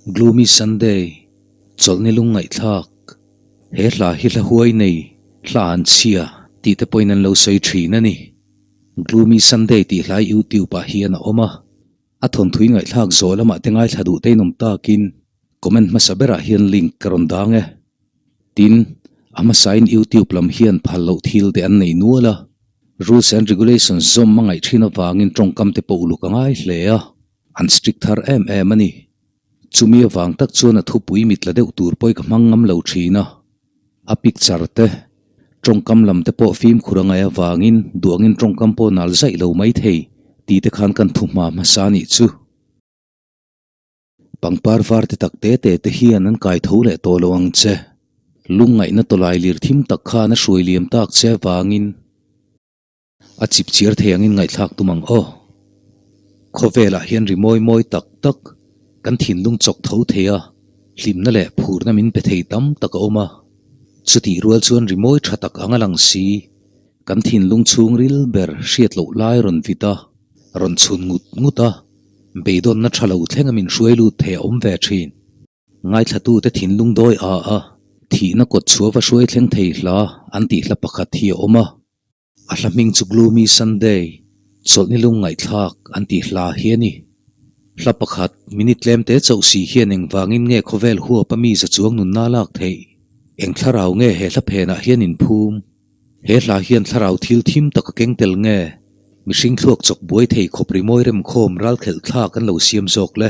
Gloomy Sunday, Chawlhni lungngaihthlak, He hla hi hla huai nei, hla an chhia tih te pawhin an lo sawi thin a ni. Gloomy Sunday tih hlai YouTube ah hian a awm a, a thawnthui ngaihthlak zawh lamah te ngaithla duh te inawm takin comment hmasa berah hian link ka rawn dang e. Tin, a hmasain YouTube lam hian phal loh thil te an nei nual a, rules and regulations zawm a ngaih thin avangin tawngkam te pawh uluk a ngai hle a, an strict thar em em a ni. Chumi avang tak chuan a thupui mitla deuh tur pawh i ka hmang ngam lo thin a. A picture te, tawngkam lam te pawh fimkhur a ngaih avangin duangin tawngkam pawh nal zaih lo mai thei tih te khan kan thuhma hmasa a nih chu. Pangpar var te tak te te te hian an kai tho leh tawh lo ang che. Lungngaihna tawlai lir thim tak khan a hruai liam tak che avangin a chip chiar thei angin ngaihthlak tum ang aw. Khawvelah hian ri mawi mawi tak tak kan thinlung chawk tho thei a, hlimna leh phurna min pe thei tam tak a awm a. Chutih rual chuan ri mawi tha tak ang a lang si, kan thinlung chhungril ber hriat loh lai rawn vit a, rawn chhun ngut ngut a. Beidawnna tha lo thleng a min hruai lut thei a awm ve thin. Ngaithlatute thinlung dawi a a, thihna kawt chhuah va hruai thleng thei hla an tih hla pakhat hi a awm a. A hla hming chu Gloomy Sunday, Chawlhni lung ngaihthlak an tih hla hi a ni. Hla pakhat, minute tlem te chauh si hian engvangin nge khawvel huap a mi za chuang nunna lak theih? Eng thlarau nge he hla phenah hian inphum? He hla hian thlarau thil thim tak a keng tel nge? Mihring thluak chawk buai thei khawp rimawi remkhawm ralkhelh thla kan lo siam zawk le.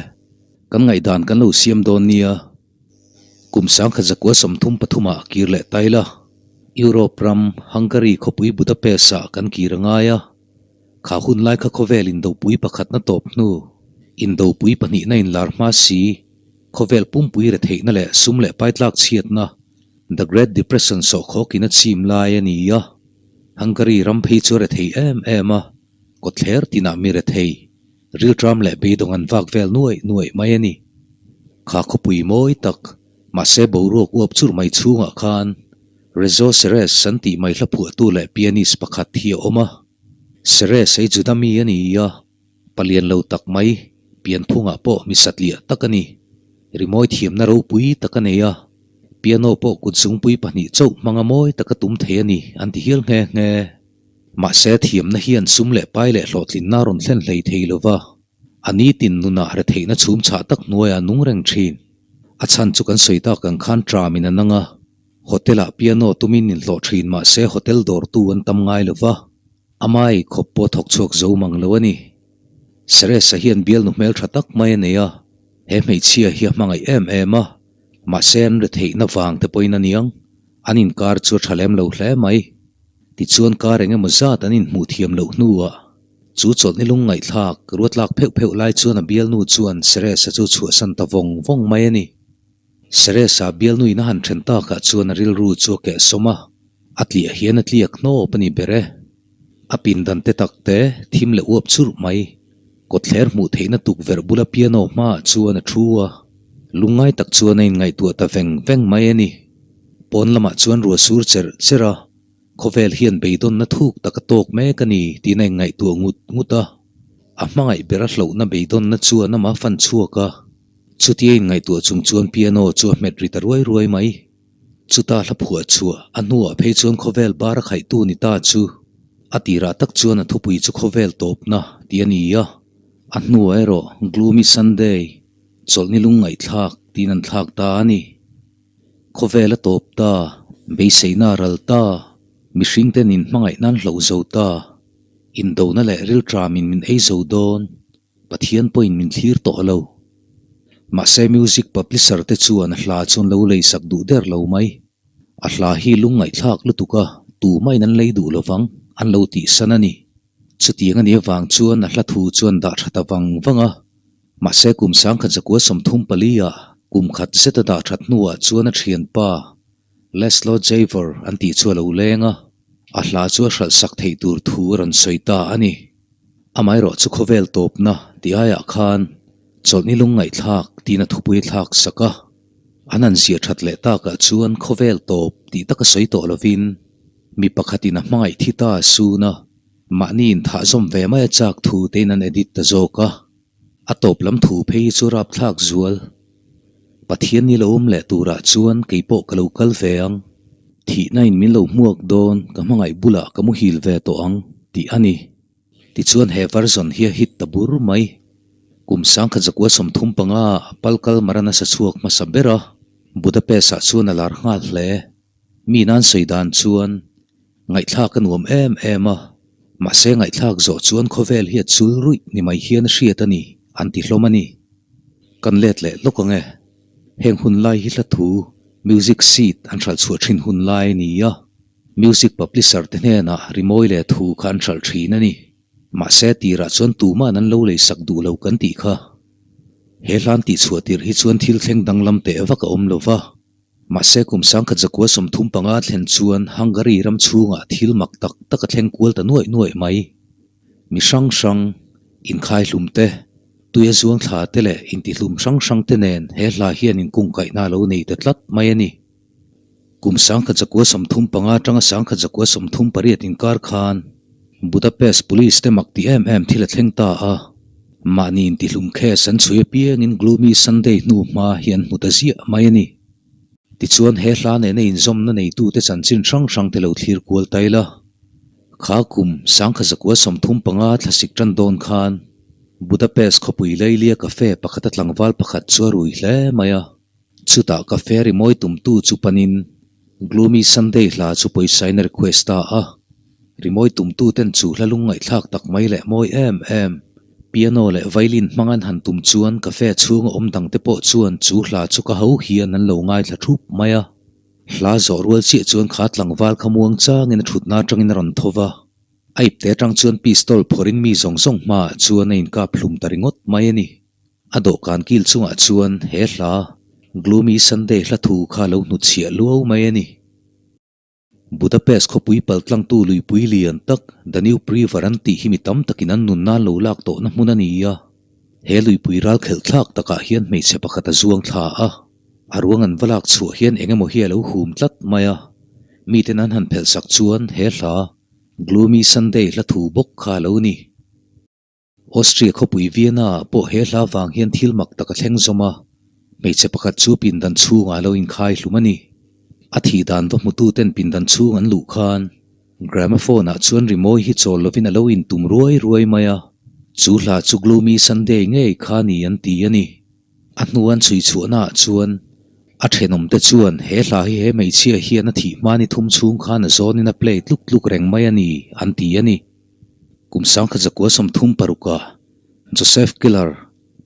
Kan ngaihdan kan lo siam dawn nia. Kum sangkhat zakua 33 ah kir leh tai la. Europe ram, Hungary khawpui Budapest ah kan kir a ngai a. Kha hun lai kha khawvel indopui pakhatna tawp hnu, indopui pahnihna inlar hma si, khawvel pumpui retheihna leh sum leh paitlak chhiatna, The Great Depression sawhkhawkin a chim lai a ni a, Hungary ram phei chu a rethei em em a, kawtthler tinah mi rethei, rilṭam leh beidawng an vak vel nuaih nuaih mai a ni. Kha khawpui mawi tak, mahse boruak uap churh mai chhungah khan Rezo Seres an tih mai hla phuahtu leh pianist pakhat hi a awm a. Seres ei Juda mi a ni a, Palian lo tak mai, pianphungah pawh mi satliah tak a ni. Rimawi thiamna ropui tak a nei a, piano pawh kut zungpui pahnih chauh hmanga mawi taka tum thei a ni an ti hial nghe nghe. Mahse thiamna hian sum leh pai leh hlawhtlinna a rawn thlen hlei thei lo va, a nitin nunah retheihna chhum chhah tak hnuaiah a nung reng thin. A chhan chu kan sawi tak ang khan tram in a nang a, hotel-ah piano tumin inhlawh thin mahse hotel dawrtu an tam ngai lo va. Amai khawp pawh thawk chhuak zo mang lo a ni. Seresa hian bialnu hmel tha tak mai a nei a, he hmeichhia hi a hmangaih em em a, mahse an retheihna vang te pawhin a niang, an inkar chu a tha lem lo hle mai. Tichuan kar eng emaw zat an inhmuh thiam loh hnuah chu chawlhni lung ngaihthlak ruatlak pheuh pheuh lai chuan a bialnu chuan Seresa chu chhuahsan ta vawng vawng mai a ni. Seresa bialnuin a han then takah chuan a rilru chu a kehsawm a, a tliah hian a tliak hnawp a ni ber e. A pindan te tak te thim leh uap churh mai, kawtthler hmuh theihna tukverh bula piano hmaah chuan a thu a, lungngai tak chuan a inngaihtuah ta veng veng mai a ni. Pawn lamah chuan ruah sur cherh cherh a, khawvel hian beidawnna thuk tak a tawk mek a ni tiin a inngaihtuah ngut ngut a. A hmangaih ber a hlauhna beidawnna chuan amah fan chhuak a. Chutia inngaihtuah chung chuan piano chu a hmet ri ta ruai ruai mai. Chuta hla phuah chhuah a hnuah phei chuan khawvel bar a khaihtu ni ta chu a tirah tak chuan a thupui chu khawvel tawpna tih a ni a, a hnuah erawh Gloomy Sunday, chawlhni lungngaihthlak tiin an thlak ta a ni. Khawvel a tawp ta, beiseina a ral ta, mihringten inhmangaih nan hloh zo ta, indona leh rilṭamin min ei zo dawn. Pathian pawhin min thlir tawh lo. Mahse music publisher te chuan a hla chu an lo lei sak duh der lo mai. A hla hi lungngaihthlak lutuk a, tumahin an lei duh lovang, an lo tihsan a ni. Chutiang a nih avang chuan a hla thu chu an dah tha ta vang vang a. Mahse kum 1934 ah kum khat zet a dah that hnuah chuan a thianpa Laszlo Javor an tih chu a lo leng a, a hla chu a hralh sak theih tur thu a rawn sawi ta a ni. Amaherawh chu khawvel tawpna tih aiah khan chawlhni lung ngaihthlak tiin a thupui thlak sak a. An han ziah that leh takah chuan khawvel tawp tih taka sawi tawh lovin mi pakhatin a hmangaih thi ta a sun a, mahni inthah zawm ve mai a chak thu tein an edit ta zawk a. A tawp lam thu phei hi chu rapthlak zual. Pathian ni lo awm leh turah chuan kei pawh ka lo kal ve ang. Thihna in min lo hmuak dawn, ka hmangaih bulah ka muhil ve tawh ang, tih a ni. Tichuan he version hi a hit ta bur mai. Kum sangkhat zakua 35 ah Palkal Maran a sa chhuak hmasa ber a, Budapest ah chuan a lar nghal hle. Mi nan sawi dan chuan ngaihthlak a nuam em em a, mahse ngaihthlak zawh chuan khawvel hi a chul ruih ni mai hian a hriat a ni, an ti hlawm a ni. Kan let leh lawk ang e. Heng hun lai hi hla thu, music sheet, an hralh chhuah thin hun lai a ni a, music publisher te hnenah rimawi leh thu kha an hralh thin a ni. Mahse tirah chuan tuman an lo leisak duh lo kan tih kha. He hlan tihchhuah tirh hi chuan thil thleng danglam teh vak a awm lo va. Mahse kum 1135 thlen chuan Hungary ram chhungah thil mak tak tak a thleng kual ta nuaih nuaih mai. Mi hrang hrang, inkhaihlum te, tuia zuang thla te leh intihlum hrang hrang te nen he hla hian inkungkaihna a lo nei ta tlat mai a ni. Kum 1935 atanga 1938 inkar khan Budapest Police te mak ti em em thil a thleng ta a, mahni intihlum case an chhui apiangin Gloomy Sunday hnu hma hi an hmu ta ziah mai a ni. Tichuan he hla nena inzawmna neitute chanchin hrang hrang te lo thlir kual ta ila. Kha kum 1935 thlasik tan dawn khan Budapest khawpui Lailia Cafe pakhata tlangval pakhat chu a rui hle mai a. Chutah cafe rimawi tumtu chu panin Gloomy Sunday hla chu pawisain a request ta a. Rimawi tumtuten chu hla lungngaihthlak tak mai leh mawi em em, piano leh violin hmang an han tum chuan cafe chhunga awm dangte pawh chuan chu hla chu ka ho hian an lo ngaithla thup mai a. Hla zawh rual chiah chuan kha tlangval kha muang changin a thutna atangin a rawn tho va. A ipte atang chuan pistol phawrhin mi zawng zawng hmaah chuan a inkap hlum ta ringawt mai a ni. A dawhkan kil chungah chuan he hla, Gloomy Sunday hla thu kha a lo hnutchhiah luau mai a ni. Budapest khawpui paltlangtu luipui lian tak Danube River an tih hi mi tam takin an nunna an lo lak tawhna hmun a ni a. He luipui ral khelh thlak takah hian hmeichhe pakhat a zuang thla a, a ruang an va lak chhuah hian eng emaw hi a lo hum tlat mai a. Miten an han phelh sak chuan he hla, Gloomy Sunday hla thu bawk kha a lo ni. Austria khawpui Vienna ah pawh he hla vang hian thil mak tak a thleng zawm a, hmeichhe pakhat chu pindan chhungah a lo inkhai hlum a ni. A thih dan va hmututen pindan chhung an luh khan gramophone ah chuan rimawi hi chawl lovin a lo intum ruai ruai mai a, chu hla chu Gloomy Sunday ngei kha ni an ti a ni. A hnu an chhui chhuahna ah chuan a thenawmte chuan he hla hi he hmeichhia hian a thih hma ni thum chhung khan a zawnin a play tluk tluk reng mai a ni an ti a ni. Kum 1936 ah Joseph Keller,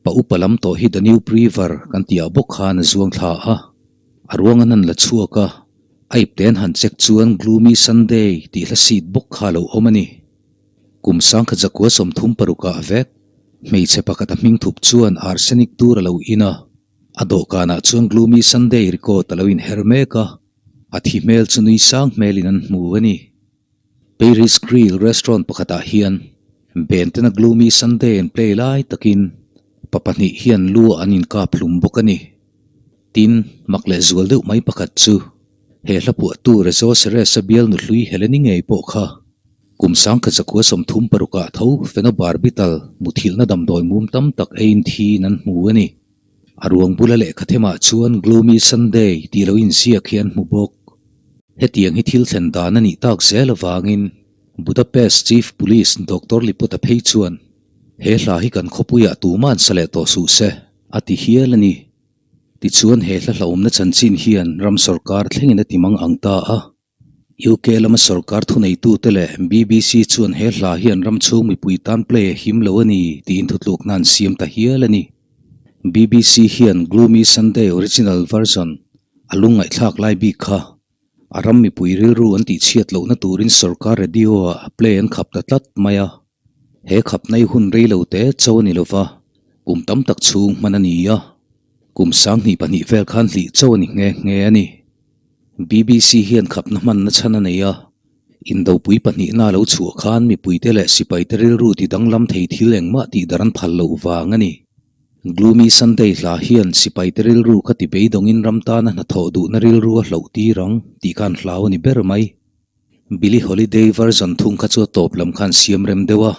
pa upa lam tawh hi Danube River kan tih ah bawk khan a zuang thla a, a ruang an han la chhuak a, a ipte an han check chuan Gloomy Sunday tih hla seat bawk kha a lo awm a ni. Kum 1936 ah vek, hmeichhe pakhat a hming thup chuan arsenic tur a lo in a, a dawhkanah chuan Gloomy Sunday record a lo inher mek a, a thi hmel chu nui sang hmelin an hmu a ni. Paris Grill restaurant pakhatah hian Bentena Gloomy Sunday an play lai takin pa pahnih hian lu ah an inkap hlum bawk a ni. Tin, mak leh zual deuh mai pakhat chu he hla puahtu Rezo Seresa bial nuhlui Heleni ngei pawh kha kum 1936 ah tho phenobarbital muthilhna damdawi mum tam tak eiin thiin an hmu a ni. A ruang bula lehkha themah chuan Gloomy Sunday tih lo inziak hi an hmu bawk. Hetiang hi thil thlen dan a nih tak zel avangin Budapest Chief Police Doctor Lipota phei chuan he hla hi kan khawpuiah tuman sa leh tawh suh se, a ti hial a ni. Tichuan he hla hlauhawmna chanchin hian ram sawrkar thlengin a ti mang ang ta a. UK lama sawrkar thuneitute leh BBC chuan he hla hian ram chhung mipui tan play a him lo a ni tiin thutlukna an siam ta hial a ni. BBC hian Gloomy Sunday original version a lungngaihthlak lai bik kha a ram mipui rilru an tihchhiat lohna turin sawrkar radio-ah play an khap ta tlat mai a. He khapna i hun rei lo te cho a ni lova, kum tam tak chhung hman a ni a, kum 2002 vel khan hlih cho a ni nghe nghe a ni. BBC hian khapna hmanna chhan a nei a, indopui pahnihna a lo chhuah khan mipuite leh sipaite rilru ti danglam thei thil engmah tih dar an phal loh vang a ni. Gloomy Sunday hla hian sipaite rilru kha ti beidawngin ram tana hnathawh duhna rilru a hloh tir ang tih khan hlau a ni ber mai. Billie Holiday version thung kha chu a tawp lam khan siam rem deuh a,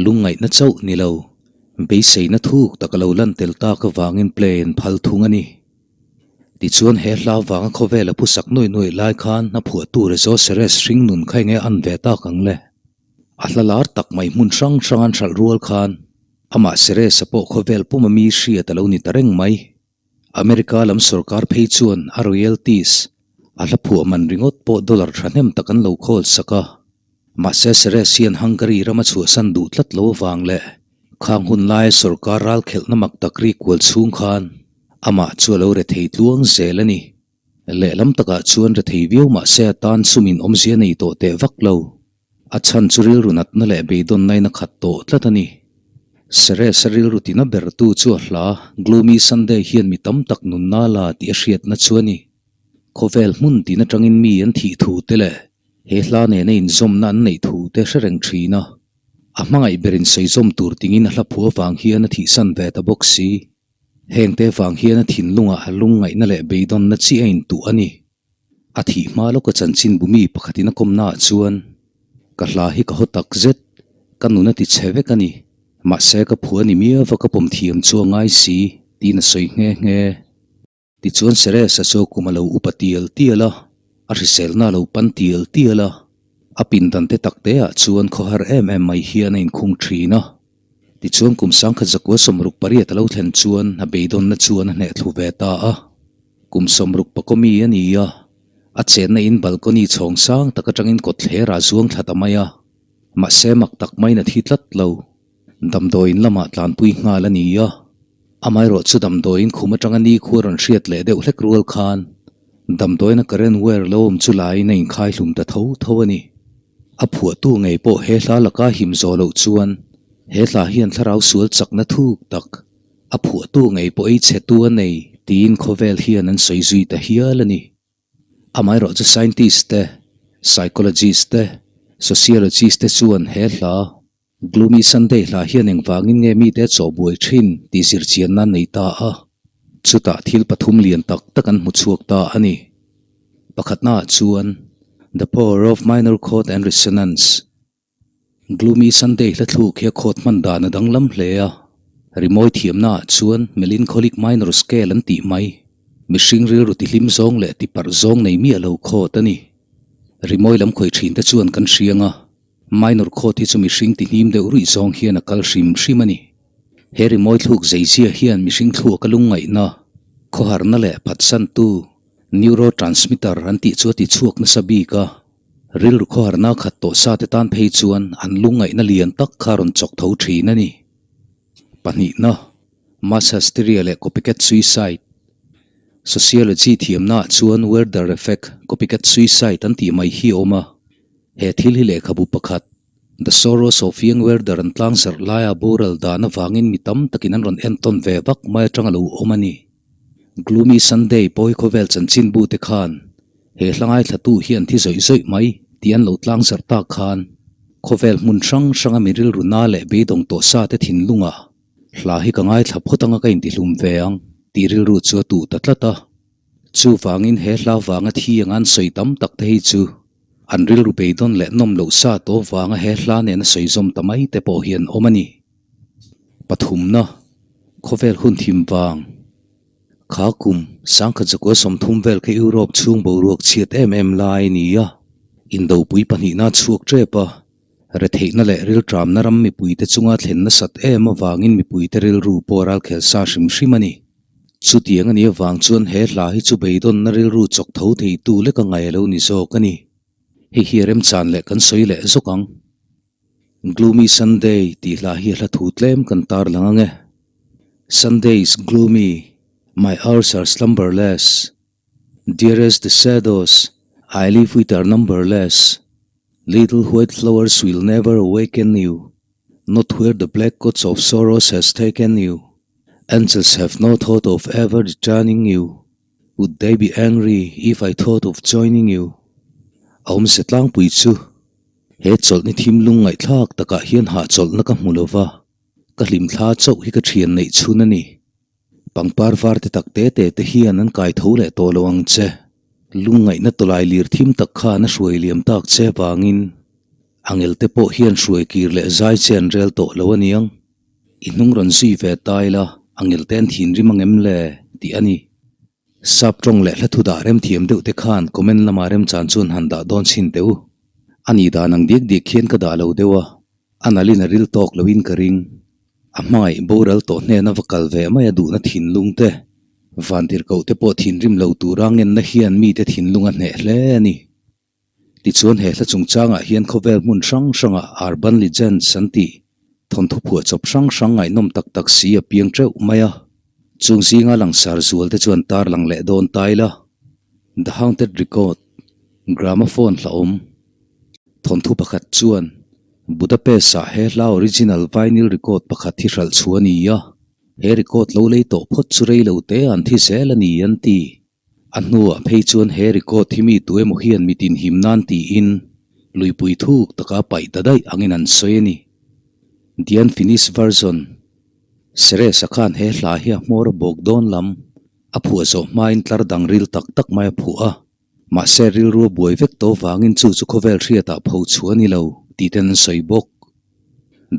lungngaihna chauh ni lo, beiseina thuk tak a lo lan tel tak avangin play an phal thung a ni. Tichuan he hla vanga khawvel a phusak nuai nuai lai khan a phuahtu Rezo Seres hringnun kha enge an ve tak ang le? A hla lar tak mai hmun hrang hrang an hralh rual khan amah Seres-a pawh khawvel puma mi hriat a lo ni ta reng mai. America lam sorkar phei chuan a royalties, a hla phuah man ringawt pawh dollar thahnem tak an lo khawl sak a. Mahse Seres hian Hungary rama chhuahsan duh tlat lo avang leh khang hun laia sorkar ral khelhna mak tak ri kual chhung khan amah chu a lo rethei tluang zel a ni. Lehlam takah chuan rethei viau mahse a tan sumin awmzia nei tawh teh vak lo. A chhan chu rilru natna leh beidawnnain a khat tawh tlat a ni. Seres-a rilru tina bertu chu a hla Gloomy Sunday hian mi tam tak nunna la tih a hriatna chu a ni. Khawvel hmun tin atangin mi an thih thu te leh he hla nena inzawmna an neih thu te hre reng thin a. A hmangaih berin sawi zawm tur tingin a hla phu avang hian a thihsan ve ta bawk si. Hengte vang hian a thinlungah a lungngaihna leh beidawnna chi a intuh a ni. A thih hma lawka chanchin bu mi pakhatin a kawmnaah chuan, Ka hla hi ka haw tak zet, ka nun a ti chhe vek a ni. Mahse ka phu a ni miau va ka pawm thiam chu a ngai si, tiin a sawi nghe nghe. Tichuan Seres-a chu kum a lo upa tial tial a, a hriselna a lo pan tial tial a, a pindan te tak teah chuan khawhar em em mai hian a inkhung thin a. Tichuan kum sangkhat zakua 68 a lo thlen chuan a beidawnna chuan a hneh thlu ve ta a. Kum 60 pakawmi a ni a, a chenna in balcony chhawng sang tak atangin kawtthler ah zuang thla ta mai a, mahse mak tak maiin a thi tlat lo. Damdawiin lamah tlanpui nghal a ni a, amaherawh chu damdawiin khum atanga nikhua rawn hriat leh deuh hlek rual khan damdawiina current wire lo awm chu laiin a inkhai hlum ta tho tho a ni. A phuahtu ngei pawh he hla laka him zawh loh chuan he hla hian thlarau sual chakna thuk tak a phuahtu ngei pawh ei chhetu a nei tiin khawvel hian an sawi zui ta hial a ni. Amaherawh chu scientist te, psychologist te, sociologist te chuan he hla Gloomy Sunday hla hian engvangin nge mite chaw buai thin tih zirchianna an nei ta a, chutah thil pathum lian tak tak an hmu chhuak ta a ni. Pakhatnaah chuan The Power of Minor Chord and Resonance, Gloomy Sunday hla thluk hi a chord hman dan a danglam hle a, rimawi thiamnaah chuan melancholic minor scale an tih mai, mihring rilru tihlim zawng leh tiparh zawng nei miah lo chord a ni. Rimawi lam khawih thinte chuan kan hriang a. Minor chord hi chu mihring tihnim deuh ruih zawng hian a kal hrim hrim a ni. He rimawi thluk zeizia hian mihring thluak a lungngaihna, khawharna leh phatsantu, neurotransmitter, an tih chu a ti chhuak nasa bik a. Rilru khawharna khat tawh sa te tan phei chuan an lungngaihna lian tak kha rawn chawk tho thin a ni. Pahnihna, Mass hysteria leh copycat suicide. Sociology thiamnaah chuan Werther effect, copycat suicide an tih mai hi a awm a. He thil hi lehkhabu pakhat, The Sorrows of Young Werther an tlangzarh laia boral dan avangin mi tam takin an rawn entawn ve vak mai atanga lo awm a ni. Gloomy Sunday pawi khawvel chanchinbu te khan he hla ngaithlatu hi an thi zawih zawih mai tih an lo tlangzarh tak khan khawvel hmun hrang hranga mi rilru na leh beidawng tawh sa te thinlungah hla hi ka ngaithla phawt anga ka intihlum ve ang tih rilru chu a tuh ta tlat a. Chuvangin he hla vanga thi anga an sawi tam tak te hi chu An rilru beidawn leh nawm loh sa tawh vanga he hla nena sawi zawm ta mai te pawh hi an awm a ni. Pathumna, Khawvel hun thim vang. Kha kum, sangkhat zakua 30 vel kha Europe chhung boruak chhiat em em lai a ni a, indopui pahnihna a chhuak tep a, retheihna leh rilṭamna ram mipuite chunga thlen nasat em avangin mipuite rilru pawh a ralkhel sa hrim hrim a ni. Chutiang a nih avang chuan he hla hi chu beidawnna rilru chawk tho theitu lek a ngai a lo ni zawk a ni. Hei hi a remchan leh kan sawi leh zawk ang. Gloomy Sunday tih hla hi a hla thu tlem kan tar lang ang e. Sunday is gloomy, my hours are slumberless, Dearest the shadows I live with are numberless, Little white flowers will never awaken you, Not where the black coats of sorrows has taken you, Angels have no thought of ever returning you, Would they be angry if I thought of joining you? A awmze tlangpui chu, He chawlhni thim lungngaihthlak takah hian hahchawlhna ka hmu lova, ka hlimthla chauh hi ka thian neih chhun a ni. Pangpar var te tak te te te hian an kai tho leh tawh lo ang che. Lungngaihna tawlai lir thim tak khan a hruai liam tak che vangin angel te pawh hian hruai kir leh zai che an rel tawh lo aniang. I hnung rawn zui ve ta ila angel te an thinrim angem le tih a ni. Sap tawng leh hla thu dah remthiam deuh te khan comment lama remchan chuan han dah dawn chhin teh u. A nih dan ang diak diak khian ka dah lo deuh a, a nalhin a ril tawk loin ka ring. A hmangaih boral tawh hnena va kal ve mai a duhna thinlung te, vantirhkoh te pawh thinrim lo tura ngenna hian mite thinlung a hneh hle a ni. Tichuan he hla chungchangah hian khawvel hmun hrang hrangah Urban Legends an tih thawnthu phuahchawp hrang hrang ngaihnawm tak tak si a piang teuh mai a. Chung zinga langsar zual te chuan tarlang leh dawn ta ila. The Haunted Record, Gramophone hlauhawm thawnthu pakhat chuan Budapest-ah he hla original vinyl record pakhat hi hralh chhuah a ni a, he record lo lei tawh phawt chu rei lo te an thi zel a ni an ti. A hnuah phei chuan he record hi mi tu emaw hian mi tinhim nan tiin luipui thuk taka paih ta daih angin an sawi a ni. The Unfinished Version, Seresa khan he hla hi a hmawr a bawk dawn lam a phuah zawh hmain tlar dang ril tak tak mai a phuah a, mahse rilru a buai vek tawh vangin chu chu khawvel hriatah pho chhuah a ni lo tih ten an sawi bawk.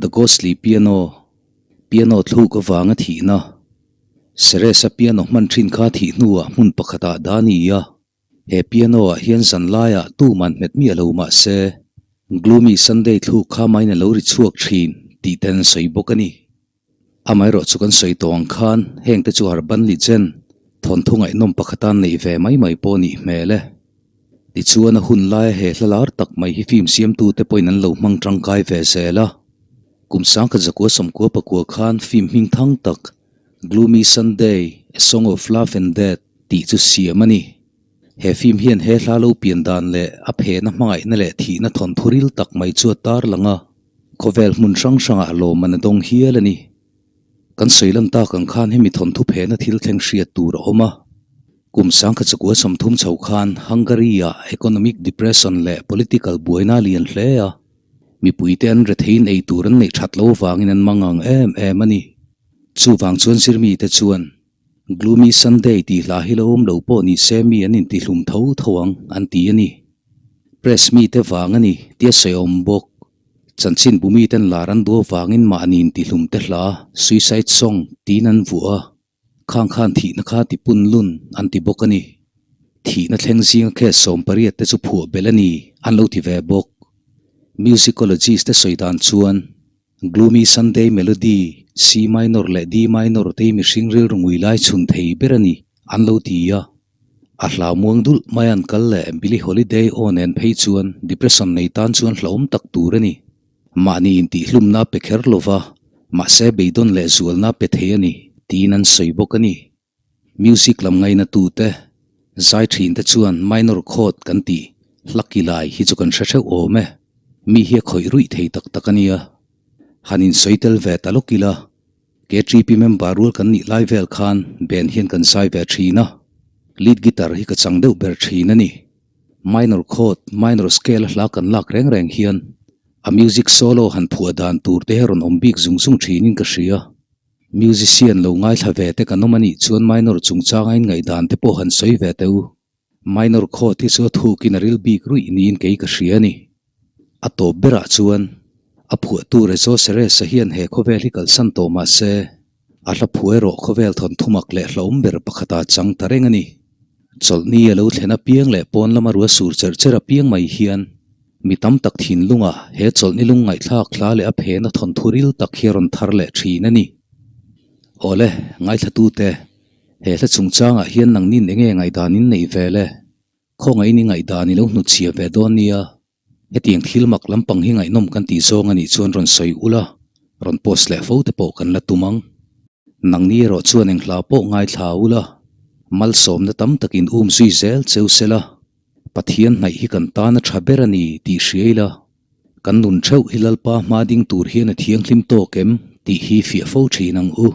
The Ghostly Piano, Piano thluk avanga thihna. Seresa piano hman thin kha thih hnuah hmun pakhatah dah a ni a, he piano ah hian zan laiah tuman hmet miah lo mah se, Gloomy Sunday thluk kha main a lo ri chhuak thin tih ten an sawi bawk a ni. Amaherawh chu kan sawi tawh ang khan heng te chu Urban Legend thawnthu ngaihnawm pakhata neih ve mai mai pawh a nih hmel e. Tichuan a hun laia he hla lar tak mai hi film siamtute pawhin an lo hmang tangkai ve zel a. Kum sangkhat zakua sawmkua pakua khan film hming thang tak Gloomy Sunday, A Song of Love and Death tih chu siam a ni. He film hian he hla lo pian dan leh a phehna hmangaihna leh thihna thawnthu ril tak mai chu a tarlang a, khawvel hmun hrang hrangah lawmman a dawng hial a ni. Kan sawi lan tak ang khan hemi thawnthu phehna thil thleng hriat tur a awm a. Kum sangkhat chakua 30 chho khan Hungary-ah economic depression leh political buaina a lian hle a. Mipuite an retheiin ei tur an neih that lo vangin an mang ang em em a ni. Chuvang chuan zirmite chuan Gloomy Sunday tih hla hi lo awm lo pawh ni se mi an intihlum tho tho ang an ti a ni. Press mite vang a ni tia sawi awm bawk. Chanchin bu miten lar an duh avangin mahni intihlum te hla Suicide Song tiin an vuah a. Khang khan thihna kha ti pun lun an ti bawk a ni. Thihna thleng zinga case 80 te chu phuah belh a ni an lo ti ve bawk. Musicologist te sawi dan chuan Gloomy Sunday Melody, C minor leh D minor te hi mihring rilru ngui lai chhun thei ber a ni an lo ti a. A hlau muang dulh mai an kal leh Billie Holiday aw nen phei chuan depression nei tan chuan hlauhawm tak tur a ni. Mahni intihhlumna pe kher lova, mahse beidawn leh zualna pe thei a ni, tiin an sawi bawk a ni. Music lam ngaina tute, zai thinte chuan minor chord kan tih hla ki lai hi chu kan hre theuh awm e. Mi hi a khawih ruih thei tak tak a nia. Han insawi tel ve ta lawk ila, KTP member rual kan nih lai vel khan band hian kan zai ve thin a, lead guitar hi ka chang deuh ber thin a ni. Minor chord, minor scale a hla kan lak reng reng hian a music solo han phuah dan tur te hi a rawn awm bik zung zung thinin ka hria. Musician lo ngaithla ve te kan awm a nih chuan minor chungchanga inngaihdan te pawh han sawi ve teh u. Minor chord hi chu a thukin a ril bik ruih niin kei ka hria a ni. A tawp berah chuan a phuahtu Rezo Seresa hian he khawvel hi kalsan tawh mah se, A hla phu erawh khawvel thawnthumak leh hlauhawm ber pakhata chang ta reng a ni. Chawlhni a lo thlen apiang leh pawn lama rua sur cherh cherh apiang mai hian mi tam tak thinlungah he chawlhni lung ngaihthlak hla leh a phena thawnthu ril tak hi a rawn thar leh thin a ni. Awle, ngaithlatute, he hla chungchangah hian nangnin enge ngaihdan in neih vel e? Khawngaihin i ngaihdan i lo hnutchhia ve dawn nia. Hetiang thil mak lampang hi ngaihnawm kan tih zawng a nih chuan rawn sawi ula, rawn post leh fo te pawh kan la tum ang. Nangni erawh chuan eng hla pawh ngaithla ula, malsawmna tam takin um zui zel cheu sela, Pathian hnaih hi kan tan a tha ber a ni tih hria ila, kan nun theuh hi Lalpa hma ding tur hian a thianghlim tawk em tih hi fiah fo thin ang u.